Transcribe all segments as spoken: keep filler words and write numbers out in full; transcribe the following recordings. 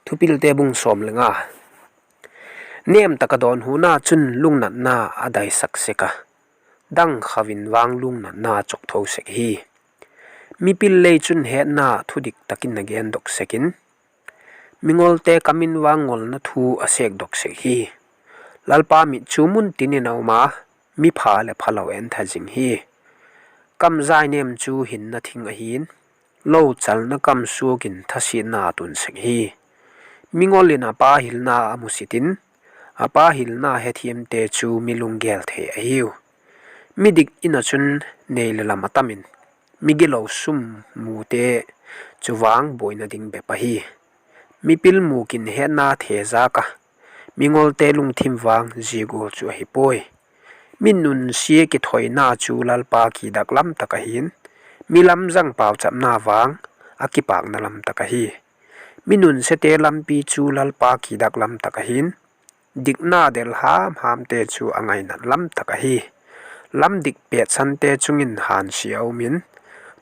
Thupilte bung sawm le nga. Nêm tak ah dawnhuna chun lungnatna a daisak sek a, dangkhau in vang lungnatna chawktho sek hi. Mipil lei chun hetna thudik tak in a gendok sek in, mingolte kam in vang ngolna thu a sêkdok sek hi. Lalpa mit chu mun tin in a um a, mi pha leh phalo en tha zing hi. Kam zai nêm chu hinna thing ahi'n, lochalna kam suak in thasiatna a tun sek hi. Mingol in a pa hilna a musit in, a pa hilna hethiamte chu mi lunggel thei ahiu. Midik in ah chun nei leh lam a tam in, migilo sum mute chu vang buaina ding bep ahi. Mipil mûk in hetna thezâk a, mingolte lungthim vang zia gual chu ahi puai. Mi nunsia kithoina chu Lalpa kidak lam tak ahi'n, mi lamzang pauchapna vang a kipâkna lam tak ahi. Mi nunsete lampi chu Lalpa kidak lam tak ahi'n, dikna del ham hamte chu a ngainat lam tak ahi. Lam dik pêtsante chung in hânsia a um in,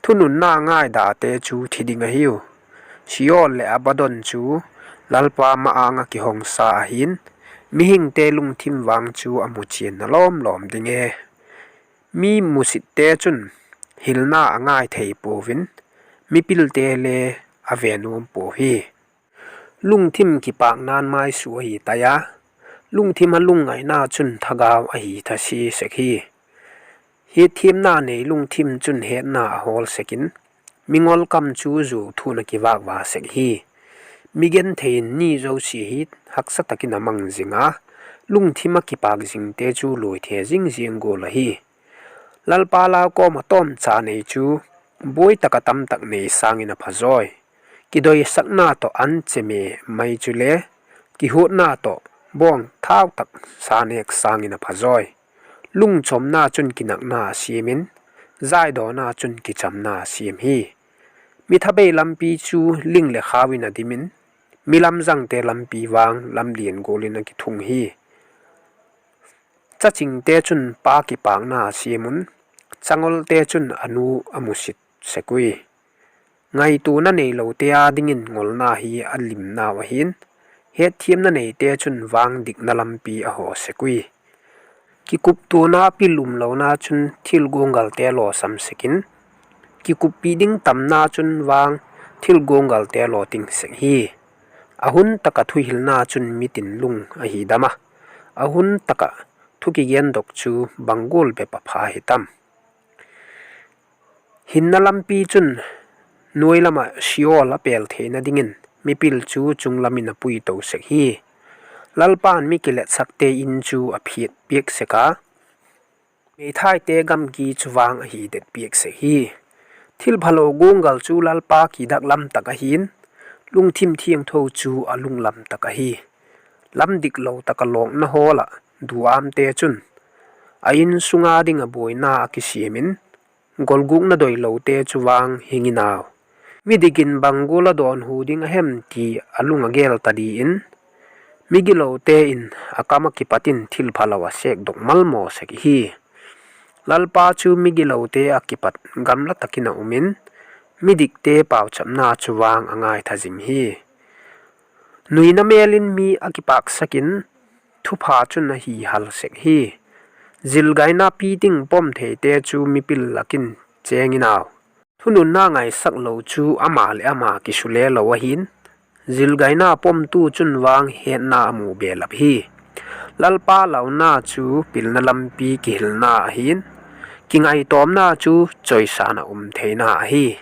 thununna ngaidate chu thi ding ahiu. Sheol leh Abaddon chu Lalpa ma-âng ah kihongsa ahi'n, mihingte lungthim vang chu a muchianna lawm lawm ding e. Mi musitte chun hilna a ngai thei puau in, mipilte le a ve nuam puau hi. Lungthim kipâkna'n maisua ahi tai a, lungthim a lungngaina chun thagau ahi thasia sek hi. Hiatthiamna nei lungthim chun hetna a hawl sek in, mingol kam chu zuau thu in a kivâkva sek hi. Mi genthei in ni zosia hi haksa tak in a mang zing a, lungthim ah kipâk zingte chu luai the zing ziang gual ahi. Lalpa lau kawm ah tawmcha nei chu buai tak ah tamtak nei sâng in a phazawi. Kidoisakna tawh an che me mai chule, kihuatna tawh bawng thau tak sa nêk sâng in a phazawi. Lungchomna chun kinakna a siam in, zaidawna chun kichamna a siam hi. Mi thabei lampi chu ling leh khau in a dim in, mi lamzangte lampi vang lamlian gual in a kithung hi. Chachingte chun pa kipâkna a siam un, changolte chun a nu a musit sek ui. Ngaituana neilote â dingin ngolna hi a limnau ahi'n, hetthiamna neite chun vang dikna lampi a haw sek ui. Kikuptuana pil umlona chun thil guanggalte lawsam sek in, kikuppi ding tamna chun vang thil guanggalte lawting sek hi. A hun tak ah thuhilna chun mitin lung ahi dam a, a hun tak ah thu kigendok chu bang gual bep a pha hi tam. Hinna lampi chun nuai lam ah Sheol a pêl theina dingin mipil chu chung lam in a puito sek hi. Lalpa'n mi kiletsakte in chu a phiat piak sek a, meithaite gamgi chu vang a hi det piak sek hi. Thilphalo guanggal chu Lalpa kidak lam tak ahi'n, lungthim thiangtho chu a lunglam tak ahi. Lam diklo tak ah lawkna hawl ah duâmte chun a insung â ding ah buaina a kisiam in, golgukna doilote chu vang hing in au. Midik in bang gual a dawnhu ding a hem ti a lung a gel ta di in, migilote in a kam ah kipat in thilphalo a sêkdok malmaw sek hi. Lalpa chu migilote ah kipat gamla tak in a um in, midikte pauchapna chu vang a ngaitha zing hi. Nuina mêl in mi a kipâksak in, thupha chun a hi hal sek hi. Zilgaina piting pom theite chu mipil lak in chêng in au. Thununna ngaisak lo chu ama leh ama kisule lo ahi'n, zilgaina pomtu chun vang hetna a mu belap hi. Lalpa launa chu pilna lampi kihilna ahi'n, kingaitawmna chu chawisâng ah um theina ahi.